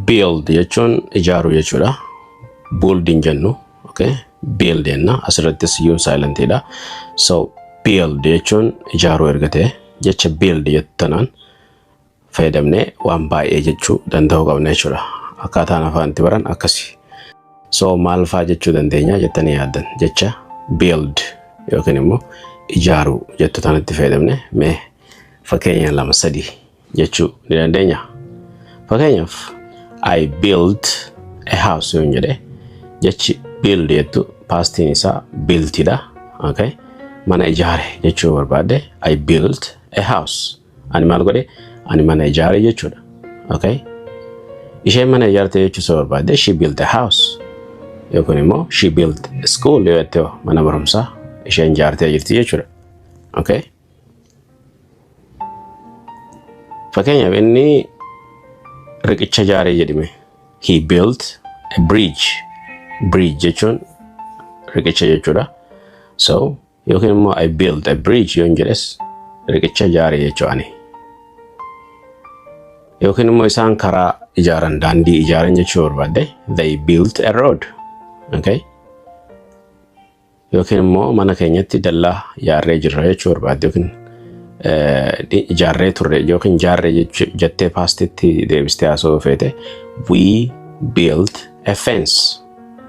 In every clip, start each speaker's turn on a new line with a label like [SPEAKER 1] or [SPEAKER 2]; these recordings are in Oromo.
[SPEAKER 1] Build jechuun ijaaruu jechuudha. Build hin jennu. Okay? Build jenna. Asirrattis yuun silentidha. So build jechuun ijaaruu erga ta'e jecha build jettu tanaan fayyadamnee waan baay'ee jechuu danda'uu qabna jechuudha. Akkaataan afaan itti baran akkasi. So maal fa'aa jechuu dandeenya jettanii yaaddan jecha build yookiin immoo ijaaruu jettu tanatti fayyadamne mee fakkeenya lama sadii jechuu ni dandeenya. Fakkeenyaaf I built a house yoon jedhe jechi build jettu paastiin isaa builtidha. Okay? Mana ijaare jechuu barbaadde I built a house. Ani maal godhe? Ani mana ijaare jechuudha. Okay? Isheen mana ijaarte jechuu isa barbaadde she built a house. Yookiin immoo she built a school yoo jette mana barumsaa isheen ijaartee jirti jechuudha. Okay? Fakkeenyaaf inni riqicha ijaaree jedhime. He built a bridge. Bridge jechuun riqicha jechuudha. So yookiin immoo I built a bridge yoon jedhes riqicha ijaaree jechuu ani. Yookiin immoo isaan karaa ijaaran daandii ijaaran jechuu barbaadde they built a road. Okay? Yookiin immoo mana keenyatti dallaa ijaarree jirra jechuu barbaadde yookiin ijaarree turre yookiin ijaarree jettee paastitti deebistee haasa'uu feete we built a fence.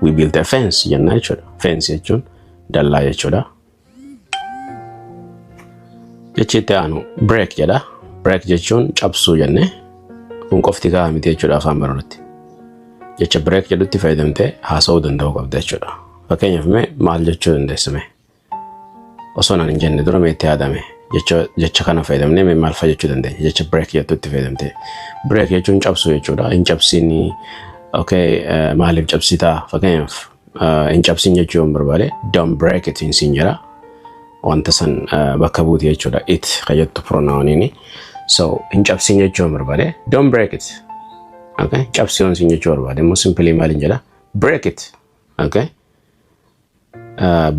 [SPEAKER 1] We built a fence jenna jechuudha. Fence jechuun dallaa jechuudha. Jechi itti aanu break jedha. Break jechuun cabsuu jenne kun qofti gahaa miti jechuudha afaan baruutti. Jecha break jedhutti fayyadamtee haasa'uu danda'uu qabda jechuudha. Fakkeenyaaf mee maal jechuu dandeessa mee? Osoo naan hin jenne dura mee itti yaadame jecha jecha kana fayyadamnee mee maal fa'a jechuu dandeenya? Jecha break jettutti fayyadamtee. Break jechuun cabsuu jechuudha. Hin cabsiin okay maaliif cabsitaa? Fakkeenyaaf hin cabsin jechuu yoon barbaade don't break it hin siin jedha. Wanta san bakka buuti jechuudha. It kan jettu pronouniin. So hin cabsin jechuu yoon barbaade don't break it. Okay? Cabsi yoon siin jechuu barbaade immoo simply maaliin jedha? Break it. Okay?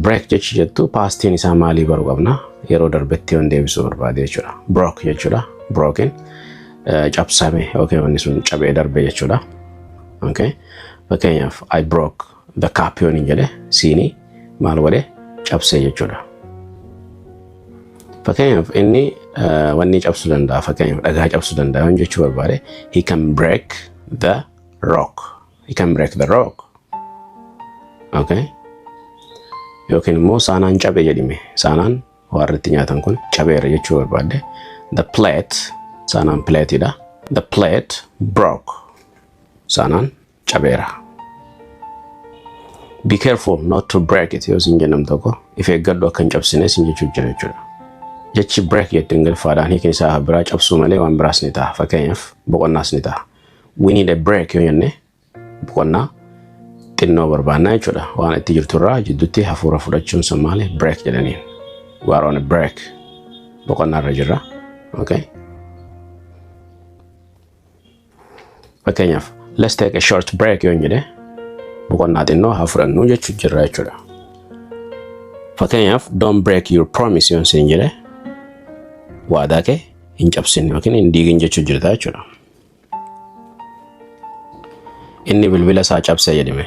[SPEAKER 1] Break jechi jettu paastiin isaa maalii baruu qabna? Yeroo darbetti yoon deebisuu barbaade jechuudha. Broke jechuudha. Broken cabsame yookiin wanni sun cabee darbe jechuudha. Okay? Fakkeenyaaf I broke the cup yoon hin jedhe siinii maal godhe cabsee jechuudha. Fakkeenyaaf inni wanni cabsuu danda'a fakkeenyaaf dhagaa cabsuu danda'a yoon jechuu barbaade he can break the rock. He can break the rock. Okay? Yookiin immoo saanaan cabe jedhime. Saanaan waa irratti nyaatan kun cabeera jechuu barbaadde. The plate saanaan plateidha. The plate broke. Saanaan cabeera. Be careful not to break it yoo siin jennam tokko if eeggadhu akka hin cabsine siin jechuu jira jechuudha. Jechi break jettu Ingiliffaadhaan hiikni isaa biraa cabsuu malee waan biraas ni ta'a. Fakkeenyaaf boqonnaas ni ta'a. We need a break yoo jenne boqonnaa xinnoo barbaannaa jechuudha. Waan itti jirturraa jidduutti hafuura fudhachuun sun maali? Break jedhaniin. We are on a break. Boqonnaa irra jirra. Okay. Fakkeenyaaf let's take a short break yoo jedhe boqonnaa xinnoo haa fudhannu jechuu jirra jechuudha. Fakkeenyaaf don't break your promise yoo siin jedhe waadaa kee hin cabsin yookiin hin diigin jechuu jirta jechuudha. Inni bilbila isaa cabse jedhime.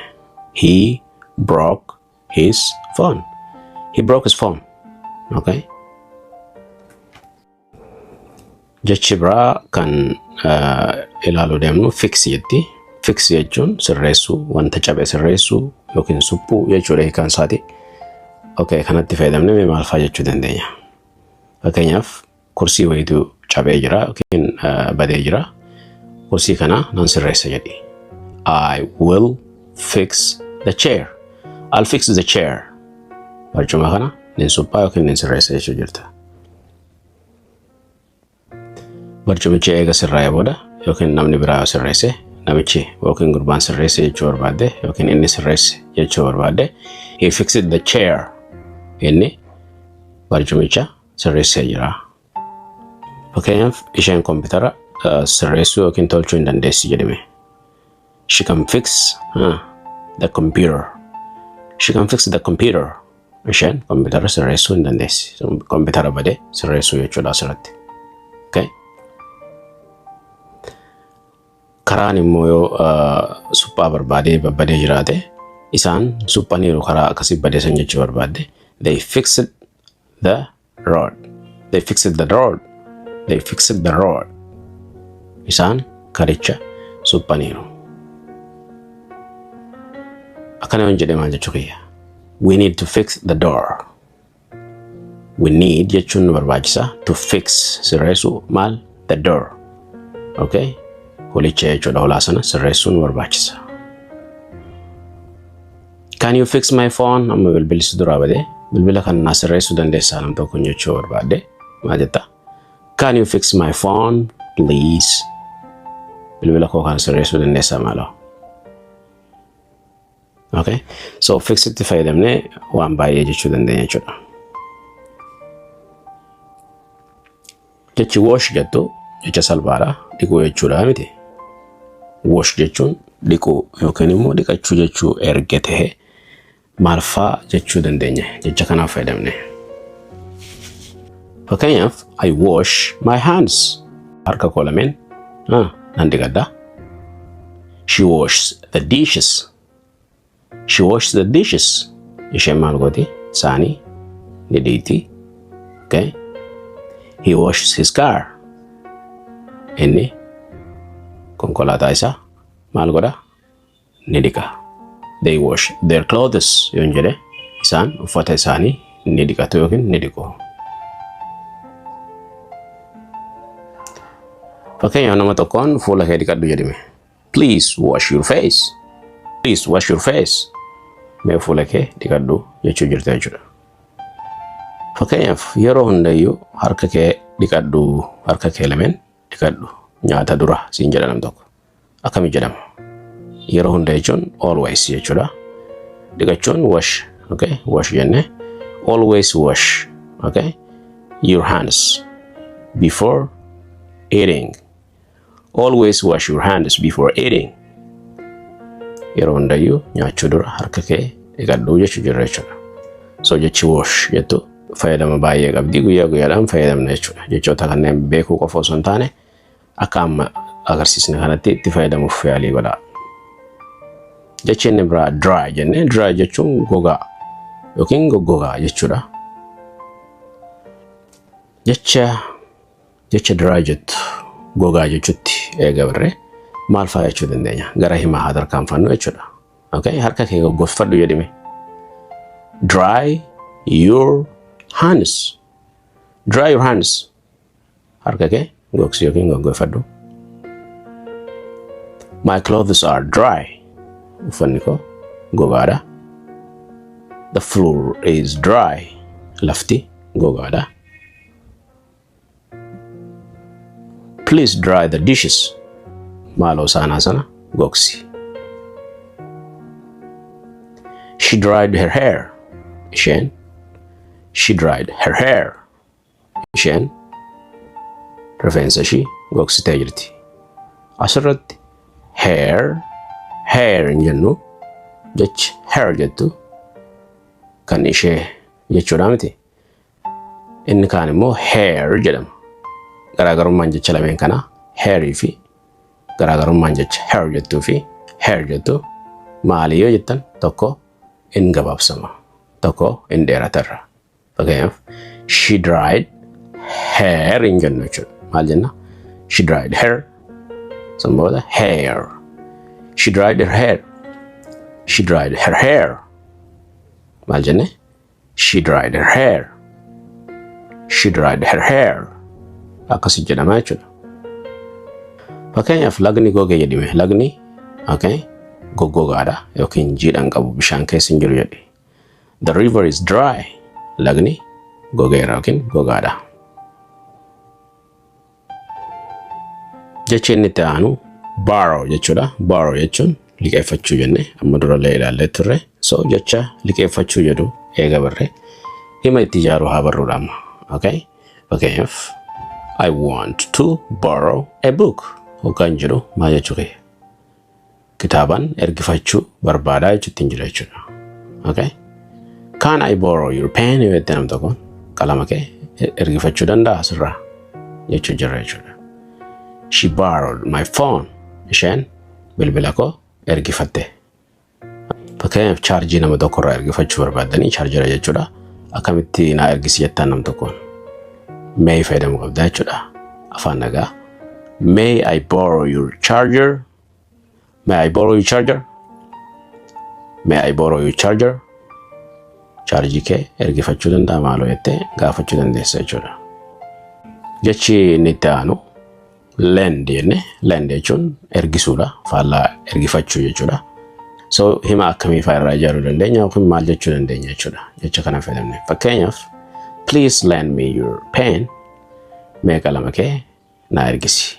[SPEAKER 1] He broke his phone. He broke his phone. Okay. Jechi biraa kan ilaaluu deemnu fix jetti. Fix jechuun sirreessuu, wanta cabe sirreessuu yookiin suphuu jechuudha hiikaan isaati. Okay, kanatti fayyadamnee mee maal fa'aa jechuu dandeenya? Fakkeenyaaf kursii wayiitu cabee jira yookiin badee jira. Kursii kana nan sirreessa jedhi. I will fix the chair. I'll fix the chair. Barcuma kana nin suphaa yookiin nin sirreessa jechuu jirta. Barcumichi eega sirraa'ee booda yookiin namni biraa yoo sirreesse namichi yookiin gurbaan sirreesse jechuu barbaadde yookiin inni sirreesse jechuu barbaadde he fixed the chair inni barcumicha sirreessee jira. Fakkeenyaaf isheen kompiitara sirreessuu yookiin tolchuu hin dandeessi jedhame. She can fix the computer. She can fix the computer. Isheen kompiitara sirreessuu hin dandeessi. Kompiitara bade sirreessuu jechuudha asirratti. Okay. Karaan immoo yoo suphaa barbaadee babbadee jiraate, isaan suphaniiru karaa akkasii badee san jechuu barbaadde, they fixed the road. They fixed the road. They fixed the road. Isaan karicha suphaniiru. Akkana yoon jedhe maal jechuu kiyya? We need to fix the door. We need jechuun nu barbaachisa. To fix, sirreessuu. Maal? The door. Okay? Hulicha jechuudha. Hulaa sana sirreessuu nu barbaachisa. Can you fix my phone? Amma bilbilli si duraa badee, bilbila kan naa sirreessuu dandeessaa nam tokkoon jechuu barbaadde maal jetta? Can you fix my phone, please? Bilbila koo kan sirreessuu dandeessaa maaloo? Okay? So fix itti fayyadamnee waan baay'ee jechuu dandeenya jechuudha. Jechi wash jettu jecha salphaadha. Dhiquu jechuudha miti. Wash jechuun dhiquu yookiin immoo dhiqachuu jechuu erga ta'e, maal faa jechuu dandeenya jecha kanaaf fayyadamne? Fakkeenyaaf, I wash my hands. Harka koo lameen nan dhiqadha. She washes the dishes. She washes the dishes. Isheen maal gooti? Saanii ni dhiqti. Okay. He washes his car. Inni konkolaataa isaa maal godha? Ni dhiqa. They wash their clothes yoon jedhe, isaan uffata isaanii ni dhiqatu yookiin ni dhiqu. Fakkeenyaaf, nama tokkoon fuula kee dhiqadhu jedhime. Please wash your face. Please wash your face. Mee fuula kee dhiqadhu jechuu jirta jechuudha. Fakkeenyaaf, yeroo hundayyuu harka kee dhiqadhu, harka kee lameen dhiqadhu nyaata dura siin jedha nam tokko. Akkami jedhama? Yeroo hunda jechuun always jechuudha. Dhiqachuun wash, okay? Wash jenne, always wash, okay? Your hands before eating. Always wash your hands before eating. Yeroo hundayyuu nyaachuu dura harka kee dhiqadhu jechuu jirra jechuudha. So jechi wash jettu fayyadama baay'ee qabdi, guyyaa guyyaadhaan fayyadamna jechuudha. Jechoota kanneen beekuu qofa osoo hin taane, akka amma agarsiisne kanatti itti fayyadamuuf yaalii godhaa. Jechi inni biraa dry jennee, dry jechuun gogaa yookiin goggogaa jechuudha. Jecha dry jettu gogaa jechutti eega barree, maal faa jechuu dandeenya? Gara himaa haa tarkaanfannu jechuudha. Okay, harka kee goggosfadhu jedhime. Dry your hands. Dry your hands. Harka kee gogsi yookiin goggoffadhu. My clothes are dry. Uffanni koo gogaadha. The floor is dry. Lafti gogaadha. Please dry the dishes. Maaloo saanaa sana gogsi. She dried her hair. Isheen, she dried her hair. Isheen rifeensa ishii gogsitee jirti. Asirratti hair, hair hin jennu. Jechi her jettu kan ishee jechuudha miti. Inni kaan immoo hair jedhama. Garaagarummaan jecha lameen kana hairii fi garaagarummaan jecha her jettuu fi hair jettu maali yoo jettan, tokko in gabaabsama, tokko in dheeratarra. Fakkeenyaaf, she dried hair hin jennu jechuudha. Maal jenna? She dried hair. San booda hair. She dried her hair. She dried her hair. Maal jenne? She dried her hair. She dried her hair. Akkasi jedhama jechuudha. Fakkeenyaaf, lagni goge jedhime. Lagni, okay, goggogaadha yookiin jiidhan qabu, bishaan keessa hin jiru jedhi. The river is dry. Lagni gogeera yookiin gogaadha. Jechi inni itti aanu borrow jechuudha. Borrow jechuun liqeeffachuu jenne, amma durallee ilaallee turre. So jecha liqeeffachuu jedhu eega barree, hima itti ijaaruu haa barruudha amma. Okay? Fakkeenyaaf, I want to borrow a book hoggaan jedhu maal jechuu kiyya? Kitaaban ergifachuu barbaadaa jechuutti hin jira jechuudha. Okay? Can I borrow your pen yoo jette nam tokkoon, qalama kee ergifachuu danda'a asirraa jechuu jira jechuudha. She borrowed my phone. Isheen bilbila koo ergifatte. Fakkeenyaaf, chaarjii nama tokkorraa ergifachuu barbaaddanii, chaarjera jechuudha. Akkamitti naa ergisi jettaan nam tokkoon? May fayyadamuu qabdaa jechuudha. Afaan nagaa. "May I borrow your charger? May I borrow your charger? May I borrow your charger?" Chaarjii kee ergifachuu danda'a maaloo jettee gaafachuu dandeessa jechuudha. Jechi inni itti aanu lend jenne. Lend jechuun ergisuudha. Faallaa ergifachuu jechuudha. So hima akkamii fa'aa irraa ijaaruu dandeenya yookiin maal jechuu dandeenya jechuudha jecha kana fayyadamne? Fakkeenyaaf, "Please lend me your pen." Mee qalama kee naa ergisi.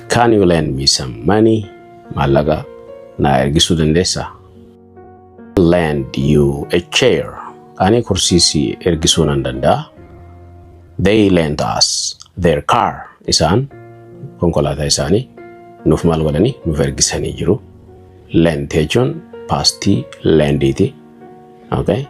[SPEAKER 1] "Can you lend me some money?" Maallaqa naa ergisuu dandeessaa? "Lend you a chair." Ani kursii si ergisuu nan danda'a. "They lent us their car." Isaan konkolaataa isaanii nuuf maal godhanii? Nuuf ergisanii jiru. Lent jechuun pastii lendiiti. Okay.